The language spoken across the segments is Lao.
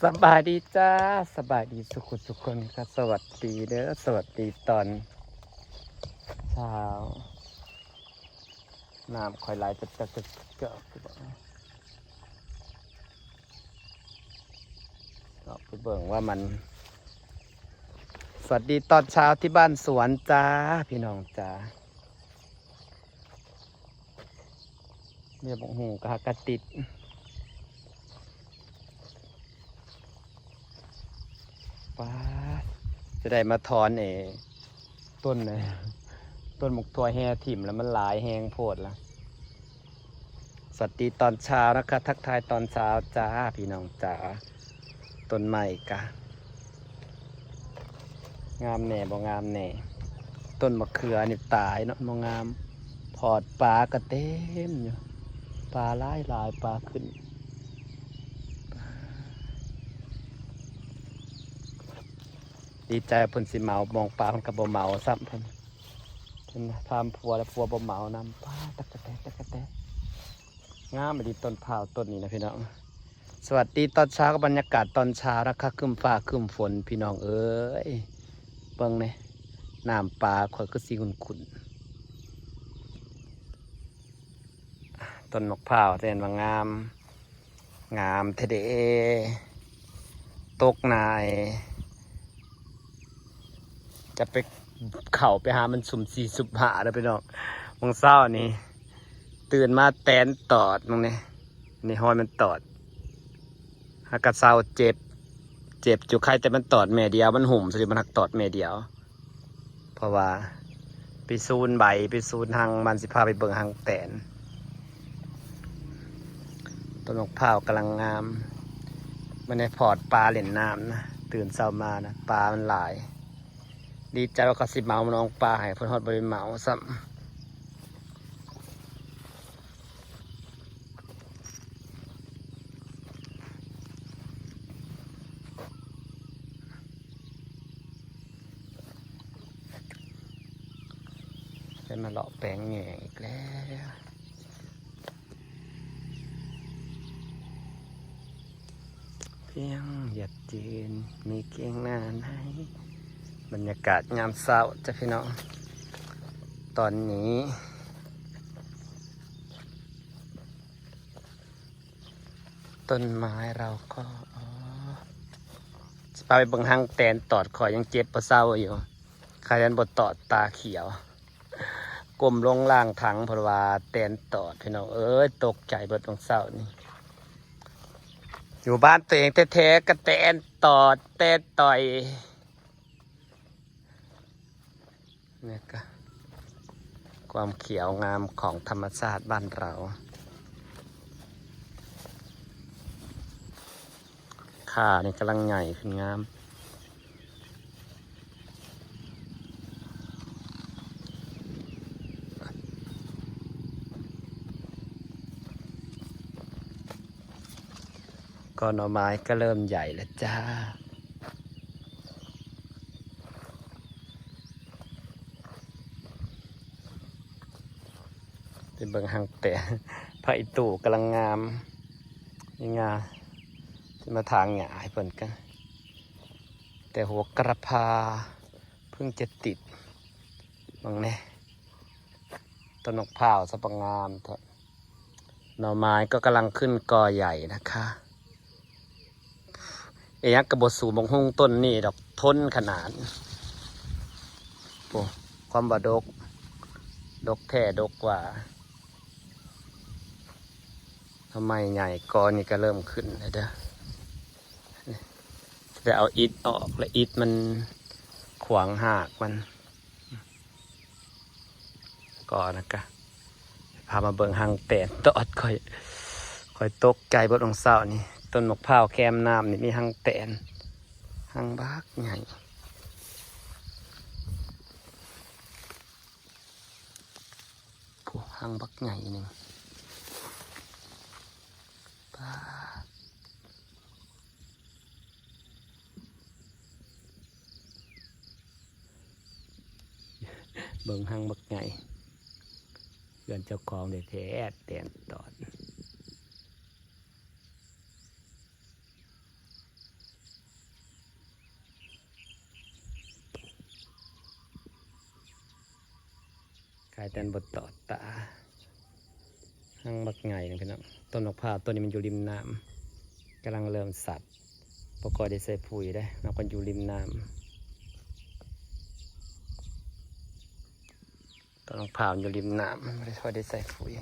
ສະບາຍດີຈ້າ ສະບາຍດີສູ່ຄົນທຸກຄົນ ກໍສະຫວັດດີເດີ້ ສະຫວັດດີຕອນເຊົ້າ. ນ້ຳຂ້ອຍໄຫຼຈັກໆ ອອກໄປເບິ່ງວ່າມັນ ສະຫວັດດີຕອນເຊົ້າທີ່ບ້ານສວນຈ້າ ພີ່ນ້ອງຈ້າ. ເວຍບັກຫຸ່ງກະຫາກະຕິດ ປາດ ຈະໄດ້ມາຖອນເອ ຕົ້ນ ຕົ້ນໝາກຖົ່ວແຫ່ຖິ້ມແລ້ວ ມັນຫຼາຍແຮງໂພດລະ. ສະຫວັດດີຕອນເຊົ້ານະຄະ ທັກທາຍຕອນເຊົ້າຈ້າ ພີ່ນ້ອງຈ້າ. ຕົ້ນໄມ້ກະງາມແດ່ບໍ່ງາມແດ່ ຕົ້ນມະເຂືອນີ້ຕາຍເນາະ ບໍ່ງາມ. ພອດປາກະເຕັມຢູ່ ປາຫຼາຍໆ ປາຂຶ້ນ. ດີໃຈເພິ່ນຊິເໝົາ ມອງປາເພິ່ນກໍບໍ່ເໝົາຊ້ຳ ເພິ່ນ ເພິ່ນຖາມຜົວແລ້ວ ຜົວບໍ່ເໝົານຳ. ປາ ຕັກກະແຕນ ຕັກກະແຕນ ງາມອີ່ຫຼີຕົ້ນພ້າວຕົ້ນນີ້ນະ ພີ່ນ້ອງ. ສະຫວັດດີຕອນເຊົ້າກັບບັນຍາກາດຕອນເຊົ້ານະຄະ ຄຶ້ມຟ້າຄຶ້ມຝົນ ພີ່ນ້ອງເອີຍ. ເບິ່ງແດ່ ນ້ຳປາຂ້ອຍຄືຊິຂຸ້ນໆ. ຕົ້ນໝາກພ້າວແຕ່ນວ່າງາມ ງາມແທ້ເດ ຕົກໜາຍ ຈະໄປ ເຂົ້າໄປຫາມັນສຸ່ມສີ່ສຸ່ມຫ້າເດີ້ ພີ່ນ້ອງ. ມື້ເຊົ້ານີ້ຕື່ນມາແຕນຕອດ ເບິ່ງແດ່ ນີ້ຮອຍມັນຕອດ ຫາກະເຊົາເຈັບ ເຈັບຢູ່ ໄຄແຕ່ມັນຕອດແມ່ດຽວ ມັນຫຸ້ມຊະ ມັນຫາກຕອດແມ່ດຽວ. ເພາະວ່າໄປສູນໃບ ໄປສູນຮັງມັນ ຊິພາໄປເບິ່ງຮັງແຕນ. ຕົ້ນໝາກພ້າວກຳລັງງາມ ມື້ນີ້ພອດປາຫຼິ້ນນ້ຳນະ ຕື່ນເຊົ້າມານະ ປາມັນຫຼາຍ. ດີໃຈວ່າເຂົາຊິເໝົາໜອງປາໃຫ້ ເພິ່ນຮອດບໍ່ໄດ້ເໝົາຊ້ຳ. ໄດ້ມາເລາະແປງແຫງ່ອີກແລ້ວ ພຽງຢາດຢືນມີກຽງໜ້າໃນ ບັນຍາກາດຍາມເຊົ້າຈ້າ ພີ່ນ້ອງ. ຕອນນີ້ ຕົ້ນໄມ້ເຮົາກໍ ອໍ ຊິພາໄປເບິ່ງຮັງແຕນຕອດ ຂ້ອຍຍັງເຈັບບໍ່ເຊົາຢູ່ ໄຄມັນບໍ່ຕອດຕາຂຽວ. ກົ້ມລົງລ້າງຖັງ ເພາະວ່າແຕນຕອດ ພີ່ນ້ອງເອີຍ ຕົກໃຈເບິດມື້ເຊົ້ານີ້. ຢູ່ບ້ານຕົວເອງແທ້ໆ ກະແຕນຕອດ ແຕນຕ່ອຍ. ນີ້ກະຄວາມຂຽວງາມຂອງທຳມະຊາດບ້ານເຮົາ. ຂ່ານີ້ກຳລັງໃຫຍ່ຂຶ້ນງາມ. ກໍໜໍ່ໄມ້ກໍເລີ່ມໃຫຍ່ແລ້ວຈ້າ. ໄປເບິ່ງຮັງແຕນ ຜັກອີ່ຕູກຳລັງງາມ ນີ້ງາມ ຊິມາຖາງຫຍ້າໃຫ້ເພິ່ນກະ ແຕ່ຫົວກະລະພາເພິ່ງຈະຕິດ ເບິ່ງແດ່ ຕົ້ນໝາກພ້າວສະປະງາມແທ້. ໜໍ່ໄມ້ກໍກຳລັງຂຶ້ນກໍໃຫຍ່ນະຄະ. ອີ່ຫຍັງກໍບໍ່ສູ້ບັກຫຸ່ງຕົ້ນນີ້ດອກ ທົນຂະໜາດ. ໂອ້ ຄວາມວ່າດົກ ດົກແທ້ດົກວ່າ. ໜໍ່ໄມ້ໃຫຍ່ກໍນີ້ກໍເລີ່ມຂຶ້ນແລ້ວເດີ້. ໄດ້ເອົາອິດອອກ ແລະ ອິດມັນຂວາງຮາກມັນ. ກໍນະກະ ພາມາເບິ່ງຮັງແຕນຕອດຂ້ອຍ ຂ້ອຍຕົກໃຈເບິດມື້ເຊົ້ານີ້. ຕົ້ນໝາກພ້າວແຄມນ້ຳນີ້ມີຮັງແຕນ ຮັງບັກໃຫຍ່. ໂອ້ ຮັງບັກໃຫຍ່ໜຶ່ງ ປາດ. ເບິ່ງຮັງບັກໃຫຍ່ ເຮືອນເຈົ້າຂອງແທ້ໆ ແຕນຕອດ. ຫຼາຍແຕ່ບໍ່ຕອດຕາ. ຮັງບັກໃຫຍ່ໜຶ່ງພີ່ນ້ອງ. ຕົ້ນໝາກພ້າວຕົ້ນນີ້ມັນຢູ່ລິມນ້ຳ ກຳລັງເລີ່ມສັດ ບໍ່ຄ່ອຍໄດ້ໃສ່ປຸ໋ຍເດ້ ມັນກໍຢູ່ລິມນ້ຳ. ຕົ້ນໝາກພ້າວຢູ່ລິມນ້ຳ ບໍ່ໄດ້ຄ່ອຍໄດ້ໃສ່ປຸ໋ຍ.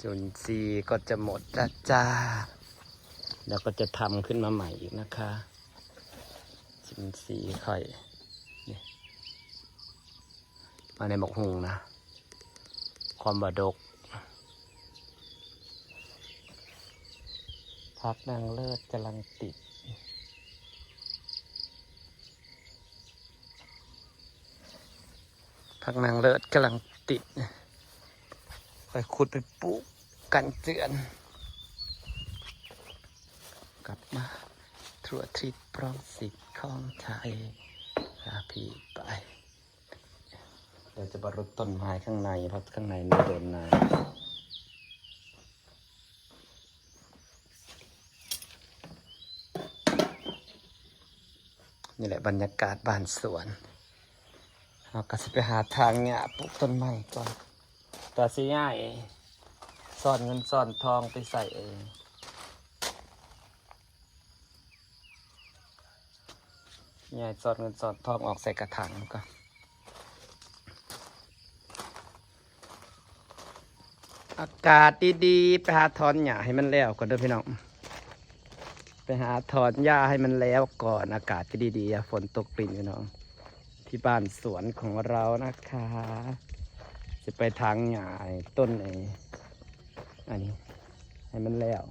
ຈຸນຊີກໍຈະໝົດແລ້ວຈ້າ ແລ້ວກໍຈະທຳຂຶ້ນມາໃໝ່ອີກນະຄະ. ຈຸນຊີຂ້ອຍ ນີ້ ມາໃນໝາກຫຸ່ງນະ ຄວາມວ່າດົກ. ຜັກນາງເລີດກຳລັງຕິດ ຜັກນາງເລີດກຳລັງຕິດ ຂ້ອຍຂຸດໄປປູກກັນເຈື່ອນ. ກັບມາທົ່ວທຣິບປຣອງສິດຂອງໄທ ພາພີ່ໄປ. ດຽວຈະມາລົດຕົ້ນໄມ້ຂ້າງໃນ ເພາະຂ້າງໃນມັນໂດນນ້ຳ. ນີ້ແຫຼະບັນຍາກາດບ້ານສວນ. ເຮົາກໍຊິໄປຫາຖາງຫຍ້າປູກຕົ້ນໄມ້ກ່ອນ ກະຊິຍ້າຍຊ້ອນເງິນຊ້ອນທອງໄປໃສ່ເອງ. ຍ້າຍຊ້ອນເງິນຊ້ອນທອງອອກໃສ່ກະຖາງກ່ອນ. ອາກາດດີໆ ໄປຫາຖອນຫຍ້າໃຫ້ມັນແລ້ວກ່ອນເດີພີ່ນ້ອງ ໄປຫາຖອນຫຍ້າໃຫ້ມັນແລ້ວກ່ອນ. ອາກາດກໍດີໆ ຝົນຕົກລິນພີ່ນ້ອງ ທີ່ບ້ານສວນຂອງເຮົານະຄະ. ຊິໄປຖາງຫຍ້າຕົ້ນໄອ້ອັນນີ້ໃຫ້ມັນແລ້ວ.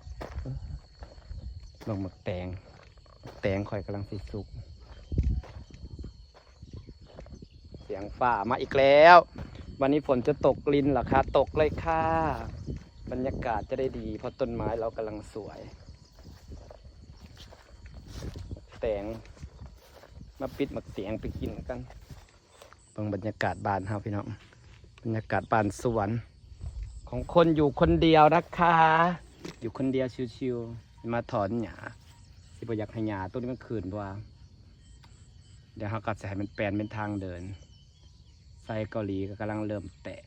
ເບິ່ງໝາກແຕງ ໝາກແຕງຂ້ອຍກຳລັງຊິສຸກ. ສຽງຟ້າມາອີກແລ້ວ ວັນນີ້ຝົນຈະຕົກລິນເຫລອຄະ? ຕົກເລີຍຄ່ະ. ບັນຍາກາດຈະໄດ້ດີ ເພາະຕົ້ນໄມ້ເຮົາກຳລັງສວຍ. ແຕງ ມາປິດໝາກແຕງໄປກິນກັນ. ເບິ່ງບັນຍາກາດບ້ານເຮົາພີ່ນ້ອງ ບັນຍາກາດບ້ານສວນຂອງຄົນຢູ່ຄົນດຽວນະຄະ. ຢູ່ຄົນດຽວຊິວໆ ມາຖອນຫຍ້າ ຊິບໍ່ຢາກໃຫ້ຫຍ້າຕົວນີ້ມັນຂຶ້ນ ເພາະວ່າ ດຽວເຮົາກໍຈະໃຫ້ມັນແປນເປັນທາງເດີນ. ໄຊເກົາຫຼີກໍກຳລັງເລີ່ມແຕກ.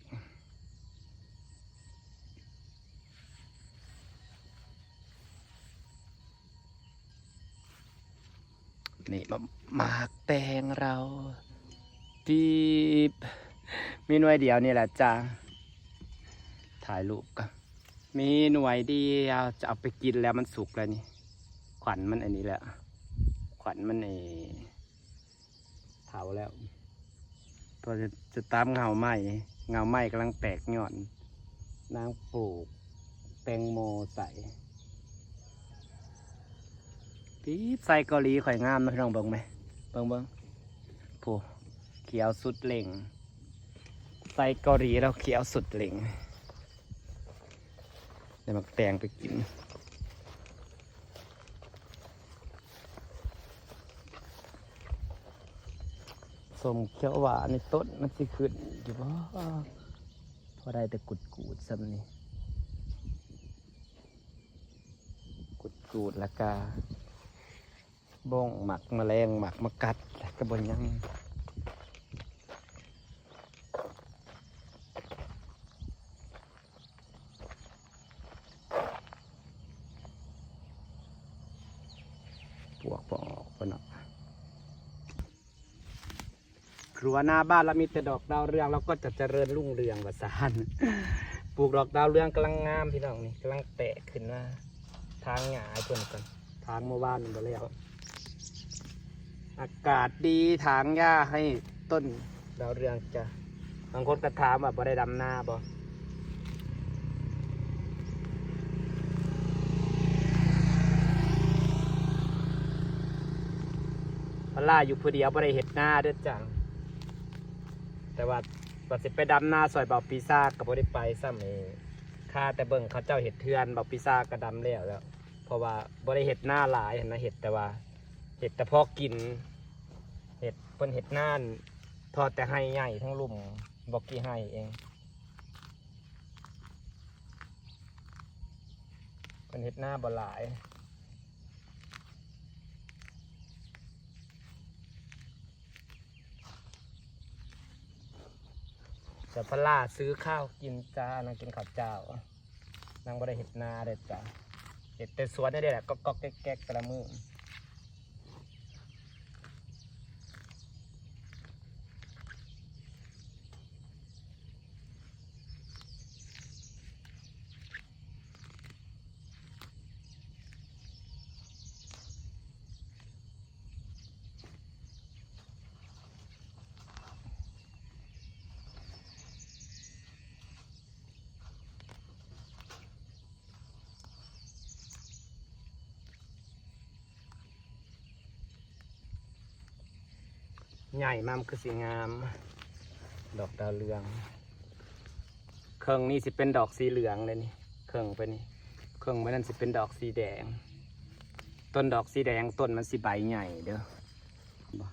ນີ້ ມາ ໝາກແຕງເຮົາ ປີບ ມີໜ່ວຍດຽວນີ້ແຫຼະຈ້າ. ຖ່າຍຮູບກ່ອນ. ມີໜ່ວຍດຽວ ຈະເອົາໄປກິນແລ້ວ ມັນສຸກແລ້ວນີ້. ຂວັນມັນອັນນີ້ແຫຼະ ຂວັນມັນໄອ້ ເຖົ້າແລ້ວ ຕົວະຈະຕາມເຫງົ້າໄມ້ ເຫງົ້າໄມ້ກຳລັງແຕກ ຍ້ອນນາງປູກແຕງໂມໃສ່. ປີບ ໄຊເກົາຫຼີຂ້ອຍງາມເນາະ ພີ່ນ້ອງເບິ່ງແມ ເບິ່ງ ເບິ່ງ ໂອ້ ຂຽວສຸດເຫຼັ່ງ ໄຊເກົາຫຼີລາວຂຽວສຸດເຫຼັ່ງ. ໄດ້ໝາກແຕງໄປກິນ ສົ້ມຂຽວຫວານໃນຕົ້ນມັນຊິຂຶ້ນຢູ່ບໍ່? ພໍໄດ້ແຕ່ກຸດໆ ສ່ຳນີ້ ກຸດໆ ແລ້ວກະ ບົ້ງໝາກມະແລງ ໝາກມາກັດ ແລ້ວກໍບໍ່ຍັງ ປວກບໍ່ອອກພຸ້ນເນາະ. ครัวหน้าบ้านเรามีแต่ดอกดาวเรือง เราก็จะเจริญรุ่งเรือง ว่าซั่น ปลูกดอกดาวเรืองกำลังงามพี่น้อง นี่กำลังแตกขึ้นมา ถางหญ้าให้เพิ่นก่อน ถางเมื่อวานนี่บ่แล้ว อากาศดี ถางหญ้าให้ต้นดาวเรืองจ้ะ บางคนก็ถามว่าบ่ได้ดำนาบ่ พอลล่าอยู่ผู้เดียวบ่ได้เฮ็ดนาเด้อจ้ะ แต่ว่า ว่าสิไปดำนาซอยเบาปีซาก็บ่ได้ไปซ้ำ เออ ข้าแต่เบิ่งเขาเจ้าเฮ็ดเฮือน เบาปีซาก็ดำแล้วแล้ว เพราะว่าบ่ได้เฮ็ดนาหลายหั้นนะ เฮ็ดแต่ว่า เฮ็ดแต่พอกิน เฮ็ด เพิ่นเฮ็ดนา ทอดแต่ไฮ่ใหญ่ทั้งลุ่ม บ่กี่ไฮ่เอง ไป พิ่นເຮັດນາບໍ່ຫຼາຍ. ສາວພະລາຊື້ເຂົ້າກິນຈ້າ ນາງກິນເຂົ້າເຈົ້າ ນາງບໍ່ໄດ້ເຮັດນາເດ້ຈ້າ ເຮັດແຕ່ສວນນີ້ແຫຼະ ກອກໆແກກໆແຕ່ລະມື້. ໃຫຍ່ມາ ມັນຄືຊິງາມ ດອກດາວເຮືອງ. ເຄິ່ງນີ້ຊິເປັນດອກສີເຫຼືອງເດ້ນີ້ ເຄິ່ງໄປນີ້ ເຄິ່ງໄປນັ້ນຊິເປັນດອກສີແດງ. ຕົ້ນດອກສີແດງ ຕົ້ນມັນຊິໃບໃຫຍ່ເດີ້ ເຫັນບໍ່?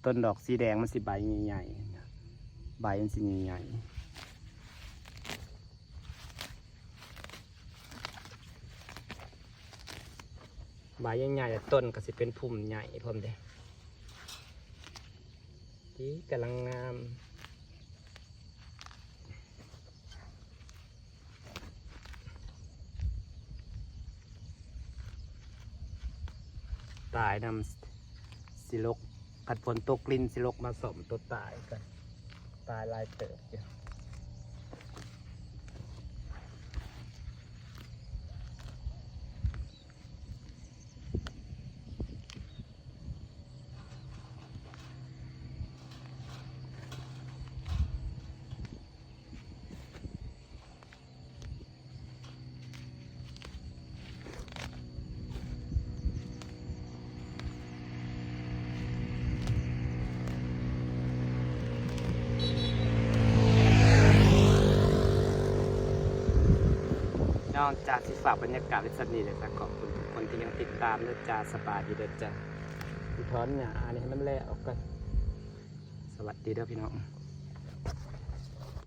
ຕົ້ນດອກສີແດງມັນຊິໃບໃຫຍ່ໆ ໃບມັນຊິໃຫຍ່ໆ ໃບໃຫຍ່ໆ ແລ້ວຕົ້ນກໍຊິເປັນພຸ່ມໃຫຍ່ພ້ອມເດ້ ທີ່ກຳລັງງາມ. ຕາຍນຳ ຊິລົກ ຄັນຝົນຕົກລິນຊິລົກມາສ້ອມໂຕຕາຍກັນ ຕາຍຫຼາຍເຕີບຢູ່. ນ້ອງຈາ ຊິຝາກບັນຍາກາດໄວ້ສ່ຳນີ້ແຫຼະ ກໍຂອບຄຸນທຸກຄົນທີ່ຍັງຕິດຕາມເດີ້ຈາ ສະບາຍດີເດີ້ຈາ. ຊິຖອນຫຍ້າອັນນີ້ໃຫ້ມັນແລ້ວກ່ອນ. ສະຫວັດດີເດີ້ພີ່ນ້ອງ.